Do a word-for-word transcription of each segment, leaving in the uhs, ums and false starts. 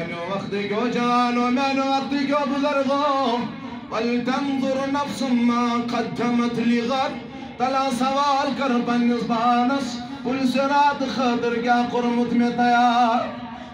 میانیو وقتٕکیو جوانو، میانیو وقتٕکیو بزرگو، ولتنظر نفس ما قدمت لغد۔ تلا سوال کر پننِس پانس، پُلہِ صراط خٲطرٕ کیٛاہ کوٚرمُت مےٚ تیار؟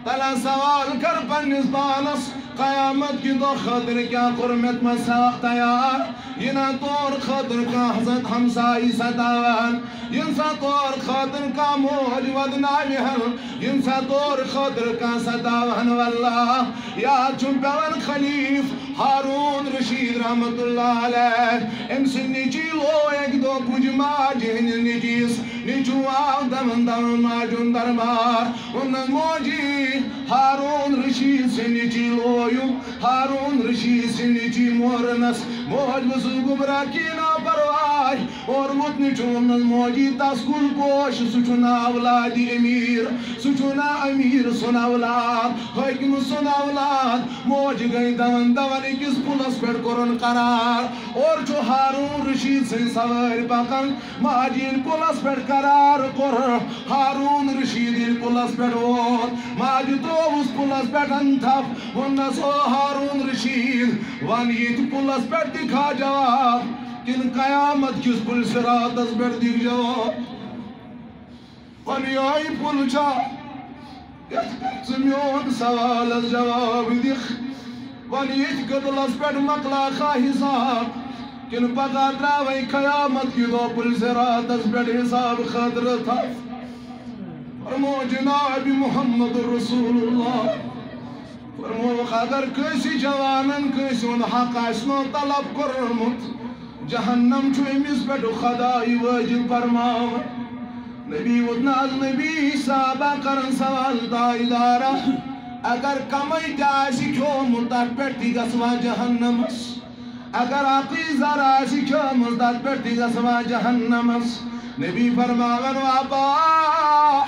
تلا سوال کر پننِس پانس، قیامت کہِ دۄہ خٲطرٕ کیٛاہ کوٚر مےٚ تمن سا تیار؟ یہِ نا تور خٲطرٕ کانٛہہ زن ہمسایہِ ستاوان، یہِ نسا تور خٲطرٕ کانٛہہ موج ودناوِ ہن، یہِ نسا تور خٲطرٕ کانٛہہ ستاوِ ہن۔ واللہ، یاد چھُم پٮ۪وان خلیف ہارون رشید رحمت اللہ علیہ، أمۍ سٕنٛدۍ نیٚچی لوو اَکہِ دۄہ پُج ماجہِ ہٕنٛدِس نیٚچوِس۔ نیٚچوٗ آو دَوان دَوان ماجہِ ہُنٛد دربار، ووٚنُن، موجی، ہارون رشید سٕنٛدۍ نیٚچی لویُم۔ ہارون رشید سٕنٛدۍ نیٚچی مورنس۔ موج ؤژھٕس گوٚبرا، کینٛہہ نا پرواے۔ اورٕ ووت نیٚچوٗ، ووٚنُن، موجی، تس کُس گوش؟ سُہ چھُ نا اولادِ امیر، سُہ چھُ نا امیر سُنٛد اولاد، حٲکِم سُنٛد اولاد۔ موج گٔے دَوان دَوان أکِس پُلس پٮ۪ٹھ کوٚرُن قرار۔ اورٕ چھُ ہارون رشید سٕنٛدۍ سوٲرۍ پکان۔ ماجہِ ییٚلہِ پُلس پٮ۪ٹھ قرار کوٚر، ہارون رشید ییٚلہِ پُلس پٮ۪ٹھ ووت، ماجہِ ترٛووُس پُلس پٮ۪ٹھ تھپھ، ووٚننس، او ہارون رشید، ون ییٚتہِ پُلس پٮ۪ٹھ تہِ کھا جواب، کِنہٕ قیامت کِس پُلہِ صراطس پٮ۪ٹھ دِکھ جواب؟ وَن یِہوٚے پُل چھا، یَتھ پٮ۪ٹھ ژٕ میون سوالَس جواب دِکھ؟ وَن ییٚتھۍ کٔدلَس پٮ۪ٹھ مۄکلاکھا حِساب، کِنہٕ پَگاہ ترٛاوَے قیامت کہِ دۄہ پُلہِ صِراطَس پٮ۪ٹھ حِساب خٲطرٕ تھپھ؟ فرمو جناب محمد رسول اللہ، فرمووُکھ، اگر کٲنٛسہِ جوانن کٲنٛسہِ ہُنٛد حق آسہِ نہٕ طلب کوٚرمُت، جہنم چھُ أمِس پٮ۪ٹھ خدایہِ وٲجِب فرماوان۔ نبی ووٚتھ نہٕ از نبی، صحابہ کرن سوال، تاجدارا، اگر کمٕے تہِ آسہِ کھیومُت، تتھ پٮ۪ٹھ تہِ گژھوا جہنمس؟ اگر اکٕے ذرٕ آسہِ کھیومُت، تتھ پٮ۪ٹھ تہِ گژھوا جہنمس؟ نبی فرماوان، وابا،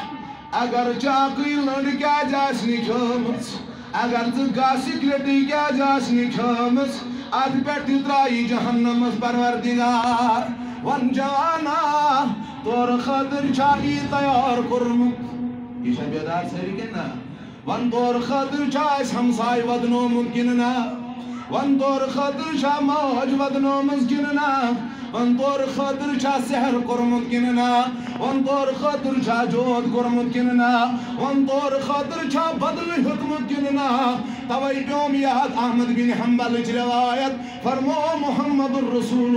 اگر چاکٕے لٔنٛڈ کیٛازِ آسہِ نہٕ کھٲمٕژ، اگر ژٕ گاسٕکۍ لٔٹٕے کیٛازِ آسہِ نہٕ کھٲمٕژ، اتھ پٮ۪ٹھ تہِ ترٛایی جہنمس پروردگار۔ ون جوانا، تورٕ خٲطرٕ چھا یی تیار کوٚرمُت؟ یہِ چھا بیدار سٲری کِنہٕ نہ؟ ون تورٕ خٲطرٕ چھا اَسہِ ہمساے ودنومُت کِنہٕ نہ؟ ون تورٕ خٲطرٕ چھا موج ودنٲومٕژ کِنہٕ نہ؟ ون تورٕ خٲطرٕ چھا سحر کوٚرمُت کِنہٕ نہ؟ ون تورٕ خٲطرٕ چھا جود کوٚرمُت کِنہٕ نہ؟ ون تورٕ خٲطرٕ چھا بدلہٕ ہیوٚتمُت کِنہٕ نہ؟ توے پیوم یاد احمد بن حنبلٕچ روایت، فرمو محمد رسول